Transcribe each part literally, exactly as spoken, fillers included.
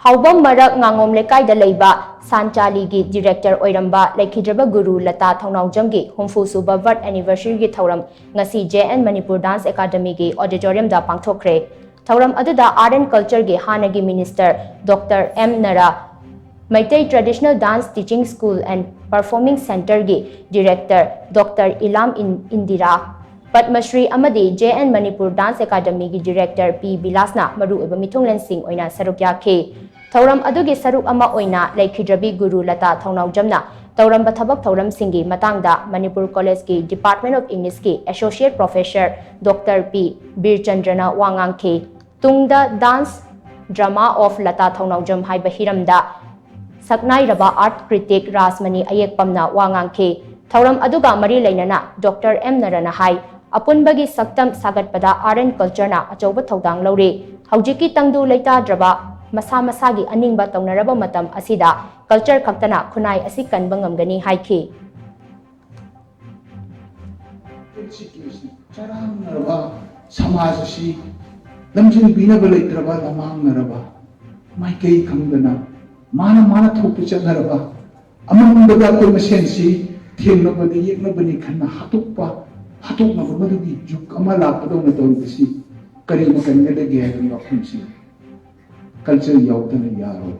ꯍꯥꯎꯕꯝ ꯃꯔꯛ ꯉꯥꯉꯣꯝ ꯂꯩꯀꯥꯏꯗ ꯂꯩꯕ ꯁꯥꯟꯆꯥꯂꯤꯒꯤ ꯗꯤꯔꯦꯛꯇꯔ ꯑꯣꯏꯔꯝꯕ ꯂꯩꯈꯤꯗ꯭ꯔꯕ ꯒꯨꯔꯨ ꯂꯇꯥ ꯊꯧꯅꯥꯎꯖꯝꯒꯤ ꯍꯨꯝꯐꯨ ꯁꯨꯕ ꯕꯔꯊ ꯑꯦꯅꯤꯚꯔꯁꯔꯤꯒꯤ ꯊꯧꯔꯝ ꯉꯁꯤ ꯖꯦ ꯑꯦꯟ ꯃꯅꯤꯄꯨꯔ ꯗꯥꯟꯁ ꯑꯦꯀꯥꯗꯃꯤꯒꯤ ꯑꯣꯗꯤꯇꯣꯔꯤꯌꯝꯗ ꯄꯥꯡꯊꯣꯛꯈ꯭ꯔꯦ꯫ ꯊꯧꯔꯝ ꯑꯗꯨꯗ ꯑꯥꯔꯠ ꯑꯦꯟ ꯀꯜꯆꯔꯒꯤ ꯍꯥꯟꯅꯒꯤ minister doctor M Nara, Meitei traditional dance teaching school and performing ꯁꯦꯟꯇꯔꯒꯤ ꯗꯤꯔꯦꯛꯇꯔ ꯗꯣꯛꯇꯔ ꯏꯂꯥꯝ ꯏꯟ-, ꯏꯟꯗꯤꯔꯥ, ꯄꯗꯃꯁ꯭ꯔꯤ ꯑꯃꯗꯤ ꯖꯦ ꯑꯦꯟ ꯃꯅꯤꯄꯨꯔ ꯗꯥꯟꯁ ꯑꯦꯀꯥꯗꯃꯤꯒꯤ ꯗꯤꯔꯦꯛꯇꯔ ꯄꯤ ꯕꯤꯂꯥꯁꯅ ꯃꯔꯨꯑꯣꯏꯕ ꯃꯤꯊꯨꯡꯂꯦꯟꯁꯤꯡ ꯑꯣꯏꯅ ꯁꯔꯨꯛ ꯌꯥꯈꯤ꯫ ꯊꯧꯔꯝ ꯑꯗꯨꯒꯤ ꯁꯔꯨꯛ ꯑꯃ ꯑꯣꯏꯅ ꯂꯩꯈꯤꯗ꯭ꯔꯕꯤ ꯒꯨꯔꯨ ꯂꯇꯥ ꯊꯧꯅꯥꯎꯖꯝꯅ ꯇꯧꯔꯝꯕ ꯊꯕꯛ ꯊꯧꯔꯝꯁꯤꯡꯒꯤ ꯃꯇꯥꯡꯗ ꯃꯅꯤꯄꯨꯔ ꯀꯣꯂꯦꯖꯀꯤ ꯗꯤꯄꯥꯔꯠꯃꯦꯟ ꯑꯣꯐ ꯏꯪꯂꯤꯁꯀꯤ ꯑꯦꯁꯣꯁꯤꯌꯦꯠ ꯄ꯭ꯔꯣꯐꯦꯁꯔ ꯗꯣꯛꯇꯔ ꯄꯤ ꯕꯤꯔꯆꯟꯗ꯭ꯔꯅ ꯋꯥ ꯉꯥꯡꯈꯤ꯫ ꯇꯨꯡꯗ ꯗꯥꯟꯁ ꯗ꯭ꯔꯃꯥ ꯑꯣꯐ ꯂꯇꯥ ꯊꯧꯅꯥꯎꯖꯝ ꯍꯥꯏꯕ ꯍꯤꯔꯝꯗ ꯁꯛꯅꯥꯏꯔꯕ ꯑꯥꯔꯠ ꯀ꯭ꯔꯤꯇꯤꯛ ꯔꯥꯖꯃꯅꯤ ꯑꯌꯦꯛꯄꯝꯅ ꯋꯥ ꯉꯥꯡꯈꯤ꯫ ꯊꯧꯔꯝ ꯑꯗꯨꯒ ꯃꯔꯤ ꯂꯩꯅꯅ ꯗꯣꯛꯇꯔ ꯑꯦꯝ ꯅꯔꯅ ꯍꯥꯏ, ꯑꯄꯨꯟꯕꯒꯤ ꯁꯛꯇꯝ ꯁꯥꯒꯠꯄꯗ ꯑꯥꯔꯠ ꯑꯦꯟ ꯀꯜꯆꯔꯅ ꯑꯆꯧꯕ ꯊꯧꯗꯥꯡ ꯂꯧꯔꯤ꯫ ꯍꯧꯖꯤꯛꯀꯤ ꯇꯪꯗꯨ ꯂꯩꯇꯥꯗ꯭ꯔꯕ ꯃꯁꯥ ꯃꯁꯥꯒꯤ ꯑꯅꯤꯡꯕ ꯇꯧꯅꯔꯕ ꯃꯇꯝ ꯑꯁꯤꯗ ꯀꯜꯆꯔ ꯈꯛꯇꯅ ꯈꯨꯟꯅꯥꯏ ꯑꯁꯤ ꯀꯟꯕ ꯉꯝꯒꯅꯤ ꯍꯥꯏꯈꯤ꯫ ꯆꯔꯥꯡꯅꯔꯕ ꯁꯃꯥꯖ ꯑꯁꯤ ꯂꯝꯖꯤꯡꯕꯤꯅꯕ ꯂꯩꯇ꯭ꯔꯕ, ꯂꯃꯥꯡꯅꯔꯕ, ꯃꯥꯏꯀꯩ ꯈꯪꯗꯅ ꯃꯥꯅ ꯃꯥꯅ ꯊꯣꯛꯄ ꯆꯠꯅꯔꯕ, ꯑꯃꯝꯕꯗ ꯑꯩꯈꯣꯏ ꯃꯁꯦꯟꯁꯤ ꯊꯦꯡꯅꯕꯅꯤ, ꯌꯦꯛꯅꯕꯅꯤ ꯈꯟꯅ ꯍꯥꯠꯇꯣꯛꯄ, ꯍꯥꯠꯇꯣꯛꯅꯕ ꯃꯗꯨꯒꯤ ꯖꯨꯒ ꯑꯃ ꯂꯥꯛꯄꯗꯧꯅ ꯇꯧꯔꯤꯕꯁꯤ ꯀꯔꯤ ꯃꯇꯝꯗ ꯂꯩꯒꯦ ꯍꯥꯏꯕꯒꯤ ꯋꯥꯐꯝꯁꯤ ꯀꯜꯆꯔ ꯌꯥꯎꯗꯅ ꯌꯥꯔꯣꯏ꯫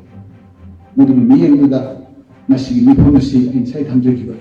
ꯃꯗꯨꯒꯤ ꯃꯤꯠꯌꯦꯡꯗꯨꯗ ꯉꯁꯤꯒꯤ ꯃꯤꯐꯝ ꯑꯁꯤ ꯑꯩ ꯉꯁꯥꯏ ꯊꯝꯖꯈꯤꯕ